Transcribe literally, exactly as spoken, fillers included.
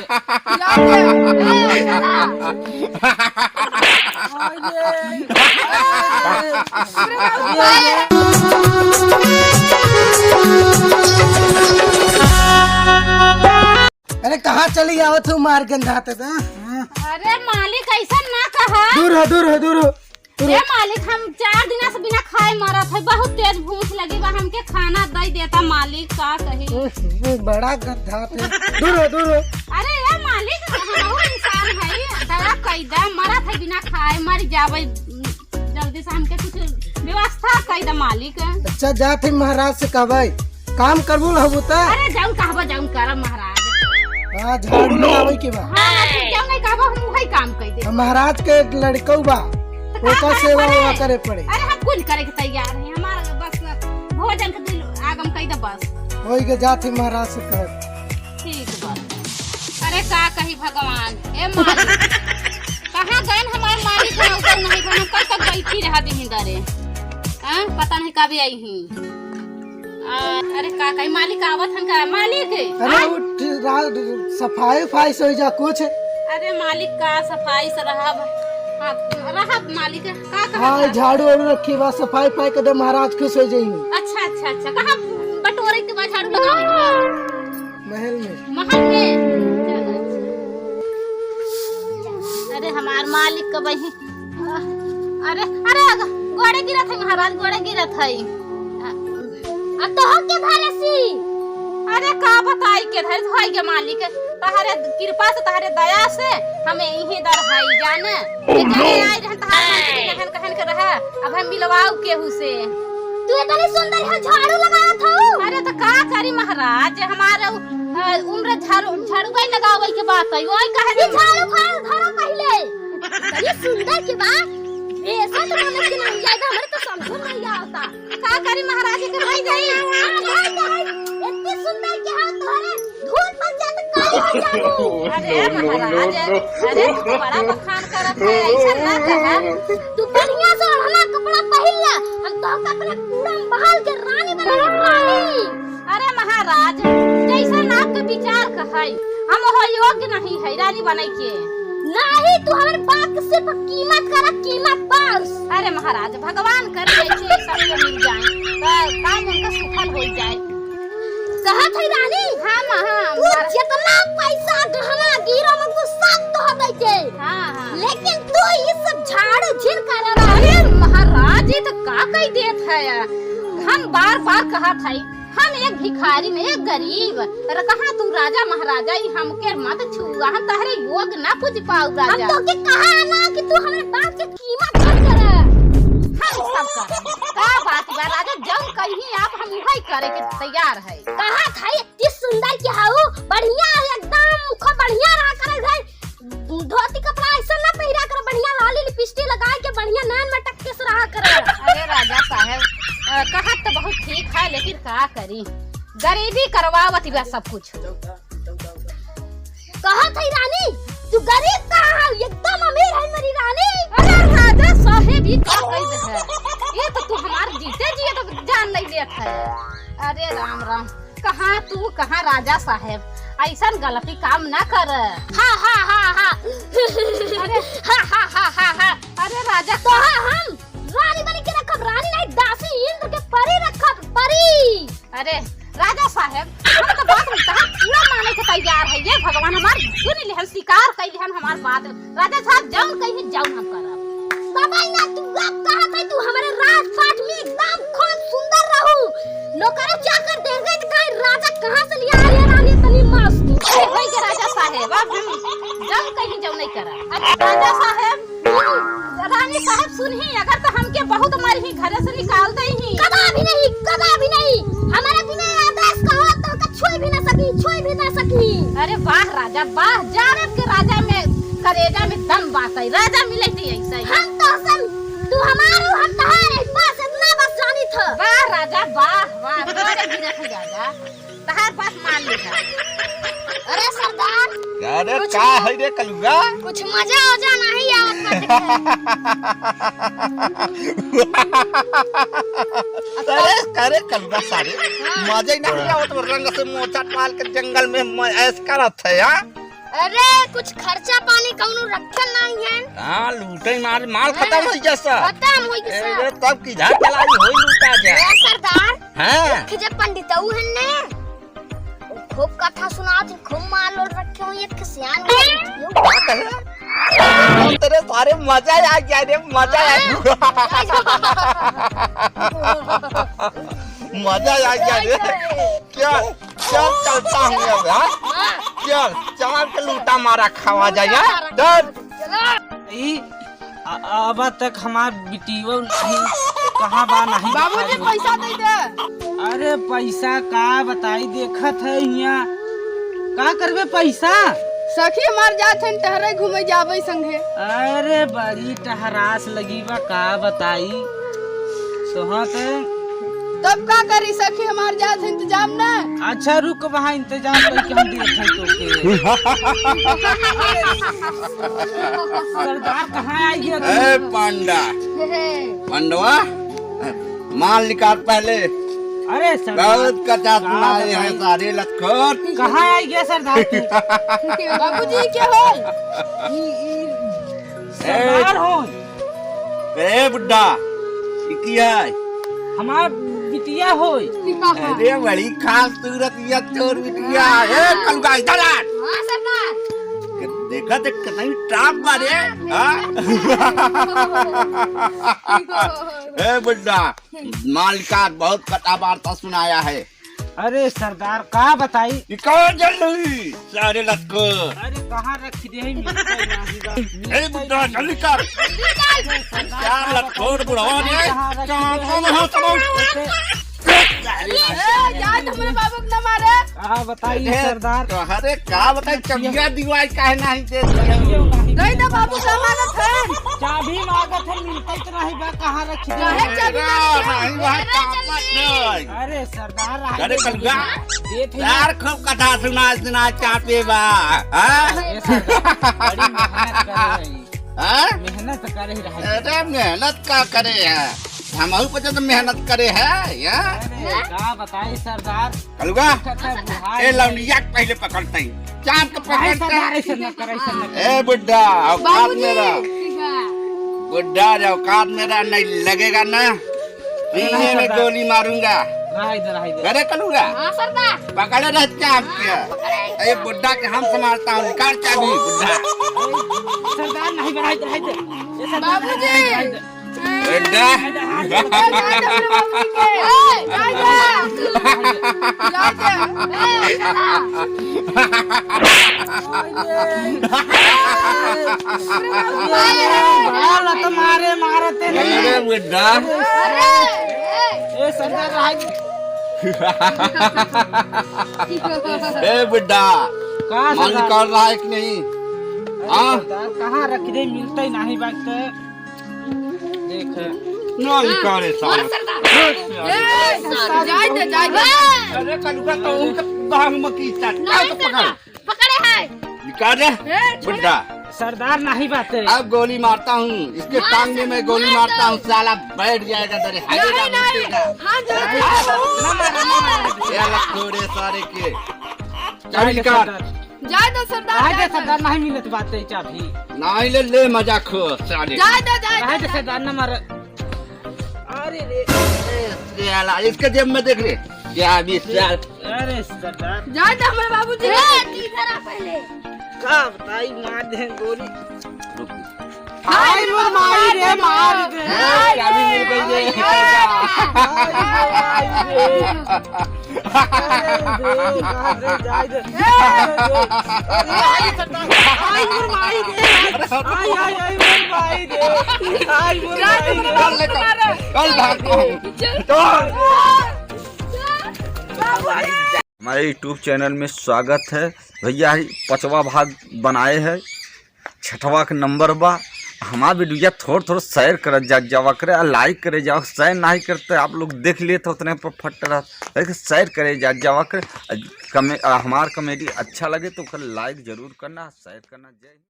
जाओ, जाओ। ए, चला। अरे, कहाँ चली आवत हो मार गंधात? अरे मालिक, ऐसा ना कहा। दूर हो, दूर हो, दूर हो, दूर ए हो। मालिक, हम चार दिना से बिना खाए मरत है, बहुत तेज भूख लगी बा, हमके खाना दे देता मालिक, का कही। ओह, बड़ा गंधात है। दूर हो, दूर हो। अरे ए मालिक, हम इंसान है, दया कई दा, मरत है बिना खाए, मर जावे, जल्दी से हमके कुछ व्यवस्था कई दा मालिक। अच्छा, जात है महाराज से कहबे, काम करबू ना होबू त? अरे जौन कहबा जौन करब महाराज। हाँ, झाड़ू लगावे के बा। हाँ, तू जौन नहीं कहबा हम वही काम कई दे। अब महाराज के लड़कऊ बा, ओकर सेवा वेवा करे पड़े। अरे हम कुल करे के तैयार है, हमारा बस भोजन के दिल आगम कई दे बस। होई के जात है महाराज से कह। ठीक बा। अरे का कही भगवान, ए मालिक, कहाँ गए हमारे मालिक, हम ऊपर नहीं गए, हम कल तक बैठी रहा बिहिंदरे। हाँ, पता नहीं कब आई ही। आ, अरे का कही मालिक आवत हन का? मालिक, अरे आ- उठ, रा-, सफाई उफाई से हो जा कुछ। अरे मालिक का सफाई से रहब? हाँ, रहब मालिक, का कहत हाँ, हन? झाड़ू वाड़ू रखी बा, सफाई उफाई कर दे, महाराज खुश हो जाएंगे। अच्छा, अच्छा, अच्छा, कहाँ बटोरे के बा, झाड़ू लगावे के बा? महल में। महल में? चल, अच्छा। अरे हमार मालिक का बही, अरे, अरे, अग, गोड़े गिरत है महाराज, गोड़े गिरत है। आ तोहर के धरे सी? अरे का बताई के धरे, धोई के मालिक, तहरे कृपा से, तहरे दया से हम इही दर हई जाने। Oh, ये जाने no! आई रहन तहार मन के कहन कहन के रहे, अब हम मिलवाऊ केहू से। तू इतनी सुंदर है, झाड़ू लगावत हऊ। अरे तो का करी महाराज, हमार उ-, अ, उम्र झाड़ू, झाड़ू नहीं लगावे के बात है, वही कहे ये झाड़ू फाड़ू धरो पहले। इतनी सुंदर के बा, बेइज्जत होने के नहीं जाएगा, हमारे तो समझ में नहीं आता। का करी महाराज के भाई जाई? हाँ, भाई, भाई, इतनी सुंदर के हाथ तोहरे धूल पर जात काली हो जाबू। अरे महाराज, अरे तू तो बड़ा बखान करत है, ऐसा ना कहा। तू बढ़िया से ओढ़ना कपड़ा पहिन ला, हम तो अपने पूरा महल के रानी बनाए रानी। अरे महाराज, जैसन आपके विचार कहै, हम हो योग्य नहीं है रानी बनै के। नहीं, तू हमरे बात के सिर्फ कीमत करा, कीमत बस। अरे महाराज, भगवान करे ऐसे सबके मिल जाए, तो काम उनका सफल हो जाए। कहत है रानी, हाँ, हाँ, तू हमारा जितना पैसा गहना गिरो में तू सब तो दे के। हाँ, हाँ। लेकिन तू ये सब झाड़ू झीर कर रहा है। अरे महाराज, ये तो का कह देत है? हम बार बार कहत है, हम एक भिखारी में एक गरीब, पर कहाँ तू राजा महाराजा, ई हमके मत छुआ, हम तहरे योग ना पूज पाऊ हम राजा। तोके कहा ना कि तू हमरे बात के कीमत मत कर। हम सब कर। का बात बा राजा, जौन कही आप हम उहै करे के तैयार है। कहा था इतनी सुंदर के हाउ, बढ़िया एकदम खूब बढ़िया रहा करे है। धोती कपड़ा ऐसा ना पहिरा कर, बढ़िया लाली लिपस्टिक लगा के बढ़िया नैन मटक के से रहा कर। अरे राजा साहब, अ, कहत तो बहुत ठीक है, लेकिन का करी, गरीबी करवावत बा सब कुछ। कहत है रानी, तू गरीब कहाँ है, एकदम अमीर है मेरी रानी। अरे राजा साहब, ये का कह दे है, ये तो तू हमार जीते जिए तो जान नहीं लेत है। अरे राम राम। कहाँ तू, कहाँ राजा साहेब, ऐसन गलती काम ना कर। हा, हा, हा, हा। अरे। हा, हा, हा, हा, हा। अरे राजा तो साहेब। हाँ, हम रानी बन के रखब, रानी नहीं, दासी इंद्र के परी रखब, परी। अरे राजा साहेब, हम तो बात में तहार पूरा माने के तैयार है। ये भगवान हमार सुन लिहन, स्वीकार कर लिहन हमार बात। राजा साहब, जौन कही, जौन हम करब। बाबा, ना तू अब कहत है, तू हमारे राजपाट में एकदम खूब सुंदर रहू। नौकर चाकर देख गए तो कहे, "राजा कहाँ से लिया आया रानी इतनी मस्त?" अरे, होई के राजा साहेब, अब हम जौन कही, जौन नहीं करब। अरे, राजा साहेब, हम्म, रानी साहेब, सुनही, अगर तो हमके बहुत मारी ही, घरे से निकाल दे ही। कदा भी नहीं, कदा भी नहीं। हमारे बिना आदेश का हो तो का छुई भी ना सकी, छुई भी ना सकी। अरे वाह राजा, वाह, जानब के राजा में, करेजा में दम बात है, राजा मिले थी ऐसा ही। हम तो हसन, तू हमार हो, हम तहार है, बस इतना बस जानी था। वाह राजा, वाह, वाह, तोरे गिरत है राजा, तहार बात मान ली था। अरे सरदार, अरे कुछ का है रे कलुआ? कुछ मजा वजा नहीं आवत बा। अरे, अरे कलुआ सारे, हाँ। मजा ही नहीं आवत बा, रंग से मोछा पाल के जंगल में म-, ऐश करत है, हाँ? अरे, कुछ खर्चा पानी कउनो रखल नाहीं है। हाँ, लूटे मार, माल हाँ। खतम होइ गया सब। खतम होइ गया ए, सब। ए, तब किधर चलाई होई लूटा जा। ए, सरदार, हाँ। एक जब पंडितऊ है ने, खूब कथा सुनात, खूब माल ओल रखे हो, एक सियान हो, का कहे? तेरे सारे मजा आ गया रे, मजा आ गया। मजा आ गया रे। क्या, क्या चलता हूँ अब, हाँ? क्या, चार के लूटा मारा खावा जाए, हाँ? डर। ई, अ-, अब तक हमार बिटियो नहीं, कहाँ बा, नहीं बाबूजी, दिखाई। पैसा दे दे। अरे, पैसा का बताई, देखत है हियाँ, का करबे पैसा? सखी हमार जात हन टहरे घूमे जाबे संगे। अरे, बड़ी टहरास लगी बा, का बताई तोहा के। तब का करी सखी, हमार जात है इंतजाम ना। अच्छा रुक, वहाँ इंतजाम करके हम देत हैं तोके। सरदार कहाँ आई गया तू? ए पांडा, पांडवा, माल निकाल पहले। अरे सरदार, बहुत कचा का सुनाए हैं बताई? सारे लतखोर। कहाँ आई गया सरदार तू? बाबूजी, क्या हो? ई, ई, सरदार हो। ए बुड्ढा, ई की है? हमार बिटिया होई। अरे बड़ी खास सूरत ये तोर बिटिया। ए कलुआ इधर आ। हाँ सरदार। देखा देख कितनी टाप मारे। हाँ? ए बुड्ढा, मालिकार बहुत कटा वार्ता सुनाया है। अरे सरदार, का बताई? निकाल जल्दी, सारे लतखोर। अरे कहाँ रख दे है, मिलता ही नहीं बा। ए बुड्ढा, जल्दी कर। सरदार, यार, लतखोर बुढ़वा ने, कहाँ रख कहाँ दे कौन है? हो सब? ए, जाए तो हमरे बाबू को न मारे। का बताई ए, सरदार? अरे का बताई, चबिया दिवाई काहे नहीं दे? दे दे बाबू, सामान है। चाबी मांगत है, मिलता ही तो नहीं बा, कहाँ रख दे? काहे चाबी मांगत है? नहीं बा, चाबी नहीं। अरे सरदार, रहा अरे दे, कलुआ, दे, दे, यार खूब कथा सुना सुना चापे बा, हाँ? ए सरदार, बड़ी मेहनत करे रही। हाँ? मेहनत करे रही। अरे मेहनत का करे है, हमहू पे तो मेहनत करे है, यार। अरे का बताई सरदार, कलुआ, अच्छा, अच्छा, बुढ़ा ए है। लौंडिया के पहले पकड़ते हैं, चाप के नहीं पकड़ते सरदार, हैं। ऐसे न कर, ऐसे न कर। ए बुड्ढा, औकात बाबूजी, में रह। ठीक है। बुड्ढा, औकात में रह, नहीं लगेगा ना। सीने में गोली मारूंगा। रहा इधर, रहा इधर। अरे कलुआ। हाँ, सरदार। पकड़े रह चाप के। हाँ, पकड़े। ए बुड्ढा के हम संभालता हूँ, निकाल चाबी, बुड्ढा। सरदार, नहीं, रहा इधर, रहा इधर। ए, सरदार, बाबूजी। रहा इधर, रहा इधर। बुड्ढा। ए, जा, जा, जा, जा, जा। बड़ा लत मारे, मारते नहीं। अरे बुड्ढा। ए, सरदार, रहा। ए बुड्ढा, का मन सरदार? कर रहा है कि नहीं? अरे हाँ? सरदार, कहाँ रख दे, मिलते ही नहीं बात। देख। नहीं करे साले। ए, सरदार, जाए दे, जाए दे। अरे कलुआ तो उनके बांग में की चाट। नहीं सरदार, पकड़े है। निकाल दे, ए, छोड़। बुड्ढा। सरदार नहीं बात है। अब गोली मारता हूँ, इसके टांग में मैं गोली मारता हूँ, साला बैठ जाएगा, दरे हगेगा, नहीं, नहीं। मुतेगा। हाँ, जाए दे। ना मारा, ना मारा। ये लतखोरे सारे के। चाबी निकाल। जाए दे सरदार, जाए दे सरदार, नहीं मिलत बात है चाबी। नहीं ले, ले मजा खो, साले। जाए दे, जाए दे। जाए दे सरदार, ना मारा। अरे रे। ए, साला, इसके जेब में देख रे। चाबी, साला। अरे सरदार। जाए दे हमारे बाबूजी। ए, तू इधर आ पहले। का बताई, मार दे गोली। रुक। आई मोर माई रे, मार दे। ए, चाबी मिल गई रे। अरे रे, जाए दे। अरे, अरे, आई मोर माई रे। आई, आई, आई मोर माई रे। आई मोर माई रे। कल भागता हूँ। हमारे YouTube चैनल में स्वागत है। भैया, ये पचवा भाग बनाए है, छठवा के नंबर बा। हमार वीडियो थोड़ थोड़ share करत जा, जावा करे, आ like करे जाओ। Share नहीं करते आप लोग, देख लिए तो उतने पर फट रहा, लेकिन share करे जा, जावा करे। कमे-, आ, हमार comedy अच्छा लगे तो ओकर like जरूर करना, share करना। जय हिंद।